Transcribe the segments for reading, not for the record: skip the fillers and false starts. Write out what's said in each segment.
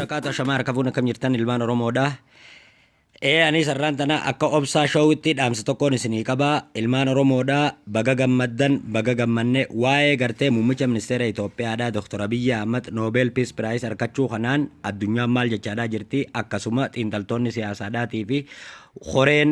Wabarakaatu. Ashamaa harka fuun akkam jirtan ilmaan Oromoodha. Ee anis har'aan tana akka obsaa show'itti dhaamsa tokkoon isinii qaba. Ilmaan Oromoodha baga gammaddan baga gammanne waa'ee gartee muummicha ministeera Itoophiyaadha Dr. Abiyyi Ahmad Nobel Peace Prize argachuu kanaan addunyaan maal jechaadhaa jirti akkasuma xiinxaltoonni siyaasaadhaatii fi Koreen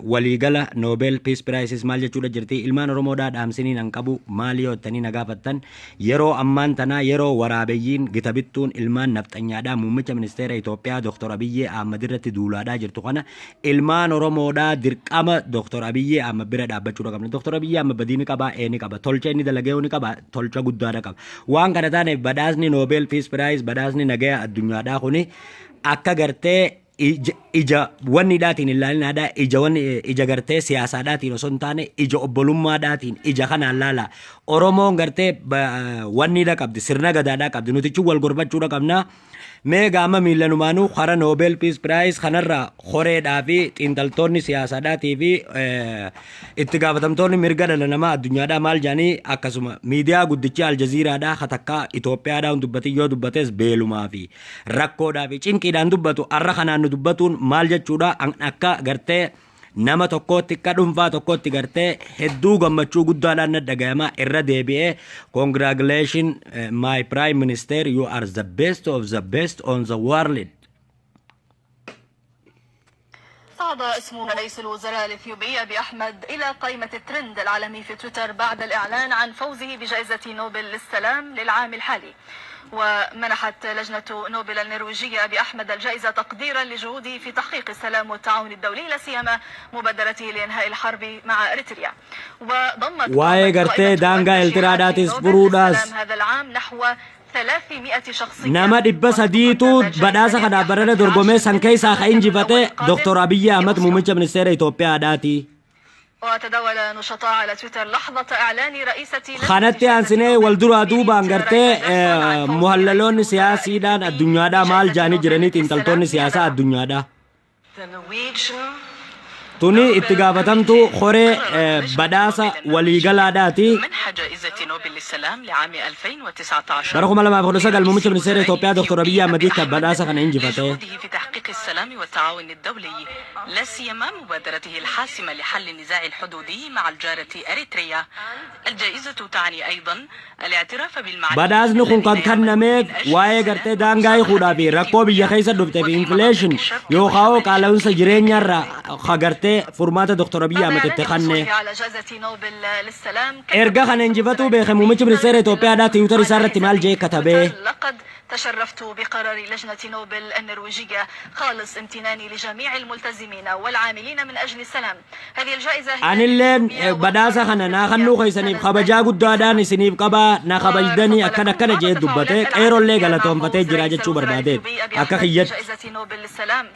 waliigala Nobel Peace Prizes maal jechuudha jirti? Ilmaan Oromoodhaa dhaamsiniin an qabu maali yoo jettanii na gaafattan yeroo ammaan tanaa yeroo waraabeyyiin gita bittuun ilmaan nafxanyaadhaa muummicha ministeera Itoophiyaa Dr. Abiyyee Ahmad irratti duulaadhaa jirtu kana ilmaan Oromoodhaa dirqama Dr. Abiyyee Ahmad bira dhaabbachuudha qabna. Dr. Abiyyee Ahmad badii ni qabaa? Ee ni qaba. Tolcha inni dalagee ni qaba? Tolcha guddaadha qaba. Waan kana taaneef badhaasni Nobel Peace Prize badhaasni nagaya addunyaadhaa kuni akka gartee ija wanniidhaatiin hin laalinaadha ija wanni ija gartee siyaasaadhaatiin osoo hin taane ija obbolummaadhaatiin ija kanaan laala Oromoon gartee wanniidha qabdi sirna gadaadhaa qabdi nutichi wal gorfachuudha qabna mee gaama miillanumaanuu kara Nobel Peace Prize kanarra horeedhaa fi xiinxaltoonni siyaasaadhaatii fi itti gaafatamtoonni mirga dhala namaa addunyaadhaa maal jedhanii akkasuma miidiyaa guddichi Aljaziiraadhaa katakkaa Itoophiyaadhaa hin dubbatin yoo dubbates beelumaa fi rakkoodhaa fi cinqiidhaan dubbatu arra kanaan nu dubbatuun maal jechuudha an akka gartee nama tokkootti akka dhuunfaa tokkootti gartee hedduu gammachuu guddaadhaan na dhagayama irra deebi'ee congratulation my prime minister, you are the best of the best on the world. صعد اسم رئيس الوزراء الإثيوبي أبي أحمد إلى قائمة الترند العالمي في تويتر بعد الإعلان عن فوزه بجائزة نوبل للسلام للعام الحالي. ومنحت لجنة نوبل النرويجية أبي أحمد الجائزة تقديرا لجهوده في تحقيق السلام والتعاون الدولي، لا سيما مبادرته لإنهاء الحرب مع أريتريا. وضمت waa'ee gartee daangaa Eertiraadhaatis furuudhaas السلام هذا العام نحو 300 شخصية nama 300tu badhaasa kanaaf barana dorgomee san keessaa ka injifate Dr. Abiyyi Ahmad muummicha ministeera Itoophiyaadhaati. وتداول نشطاء على تويتر لحظة إعلان رئيسة Kanatti aansinee wal duraa duubaan gartee muhallaloonni siyaasiidhaan addunyaadhaa maal jaanii jiranii xiinxaltoonni siyaasaa addunyaadhaa. The Norwegian Tuni itti gaafatamtu horee badhaasa waliigalaadhaati. منح جائزة نوبل للسلام لعام 2019 Bara 2019 muummicha ministeera Itoophiyaa Dr. Abiyyi Ahmad kan badhaasa kana injifate. لجهوده في تحقيق السلام والتعاون الدولي، لا سيما مبادرته الحاسمة لحل النزاع الحدودي مع الجارة أريتريا. الجائزة تعني أيضا الاعتراف بالمعنى Badhaasni kun kan kennameef waa'ee gartee daangaa hiikuudhaa fi rakkoo biyya keessa dhufte fi inflation yookaan qaala'insa jireenyaarraa ka gartee furmaata Dr. Abiyyi Ahmad itti kanne. على جائزة نوبل للسلام Erga kana injifatuu beeke muummichi ministeera Itoophiyaadhaa Tiwiitar isaa irratti maal jee katabee? لقد تشرفت بقرار لجنة نوبل النرويجية، خالص امتناني لجميع الملتزمين والعاملين من أجل السلام. هذه الجائزة هي Anilleen badhaasa kana naa kennuu keessaniif kabajaa guddaadhaan isiniif qabaa na kabajdanii akkana akkana jee dubbate qeerollee galatoonfatee jira jechuu barbaadeet akka kiyyatti. جائزة نوبل للسلام.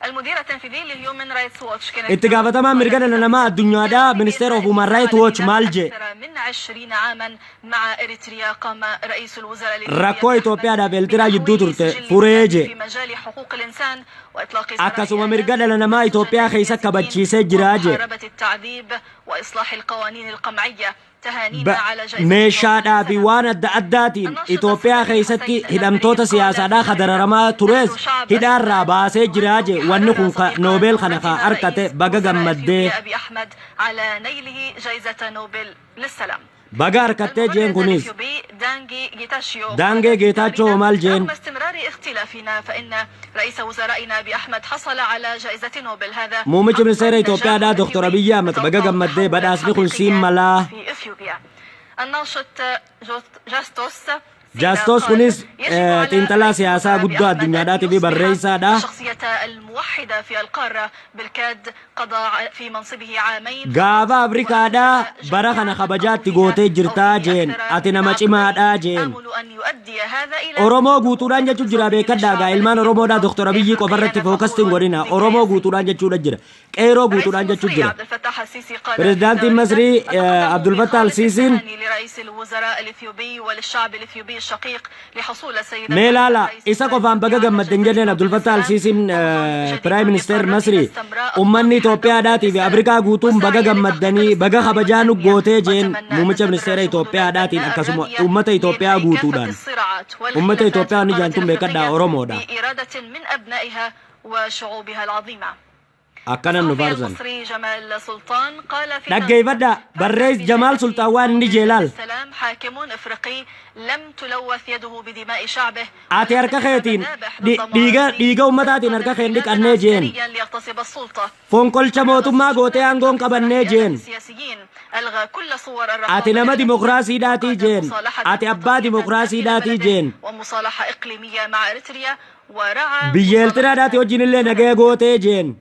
المدير التنفيذي لهيومن رايتس واتش كان Itti gaafatamaan mirga dhala namaa addunyaadhaa Ministeera of Human Rights Watch maal jee? أكثر من 20 عاما مع إريتريا قام رئيس الوزراء Rakkoo Itoophiyaadhaaf Eertiraa jidduu turte furee jee. في مجال حقوق الإنسان وإطلاق Akkasuma mirga dhala namaa Itoophiyaa keessa kabachiisee jiraa jee. ومحاربة التعذيب وإصلاح القوانين القمعية. تهانينا على جائزة Meeshaadhaa fi waan adda addaatiin Itoophiyaa keessatti hidhamtoota siyaasaadhaa kadararamaa tures hidhaarraa baasee jiraa jee wanni kun ka Noobeel kana ka harkate baga gammaddee. أبي أحمد على نيله جائزة نوبل للسلام. Baga harkattee jeen kunis. دانجي جيتاشيو Daangee Geetaachoo maal jeen? رغم استمرار اختلافنا فإن رئيس وزرائنا أبي أحمد حصل على جائزة نوبل، هذا Muummicha ministeera Itoophiyaadhaa Dr. Abiyyi Ahmad baga gammaddee badhaasni kun siin malaa. في إثيوبيا. الناشط جاستوس Jaastos kunis xiinxalaa siyaasaa guddaa addunyaadhaatii fi barreessaadha. الشخصية الموحدة في القارة، بالكاد قضى في منصبه عامين. Gaafa Afrikaadhaa bara kana kabajaatti gootee jirtaa jeen ati nama cimaadhaa jeen. آمل أن يؤدي هذا إلى Oromoo guutuudhaan jechuun jira beekadhaa gaa ilmaan Oromoodhaa Dr. Abiyyi qofarratti focus hin godhina. Oromoo guutuudhaan jechuudha jira. Qeeroo guutuudhaan jechuun jira. عبد الفتاح الفتاح السيسي قال في Pirezidaantiin تغريدة Masrii أتقدم Abdul Fattah بخالص Al-Siisiin التهاني لرئيس الوزراء الإثيوبي وللشعب الإثيوبي الشقيق لحصول السيد Mee النائب laala الرئيس isa qofaan baga الإثيوبي على gammaddan جائزة jenneen Abdul نوبل Fattah للسلام Al-Siisiin فوز جديد Prime Minister لقارتنا Masrii السمراء ummanni الطامحة دوما Itoophiyaadhaatii fi للسلام Afrikaa guutuun baga والسعي لتحقيق gammaddanii baga الاستقرار kabajaa nu والتنمية gootee jeen وأتمنى أن muummicha تستمر ministeera جهودنا Itoophiyaadhaatiin البناءة akkasuma الرامية uummata Itoophiyaa لإنهاء كافة guutuudhaan الصراعات uummata والخلافات في Itoophiyaa ni القارة jaantuun beekadhaa الأفريقية Oromoodha. بإرادة من أبنائها وشعوبها العظيمة. Akkanan nu الصحفي faarsan. المصري جمال سلطان قال في تغريدة Dhaggeeffadhaa فاز barrees Jamaal بجائزة Sultaan waan inni نوبل jeelaal. للسلام حاكم أفريقي لم تلوث يده بدماء شعبه Ati ولم harka تتبع keetiin مذابح dhi- ضد dhiiga معارضيه dhiiga بل ummataatiin قاد harka keen انقلابا dhiqannee jeen. عسكريا ليغتصب السلطة. Fonqolcha رأى mootummaa السجون gootee aangoon بقتل qabannee سراح آلاف jeen. السياسيين ألغى كل صور Ati الرقابة nama الإعلامية dimokiraasiidhaatii وقاد jeen. مصالحة Ati abbaa وطنية داخل dimokiraasiidhaatii بلده jeen. ومصالحة إقليمية مع إريتريا ورعى Biyya مصالحة Eertiraadhaatii wajjin illee nagaya gootee jeen.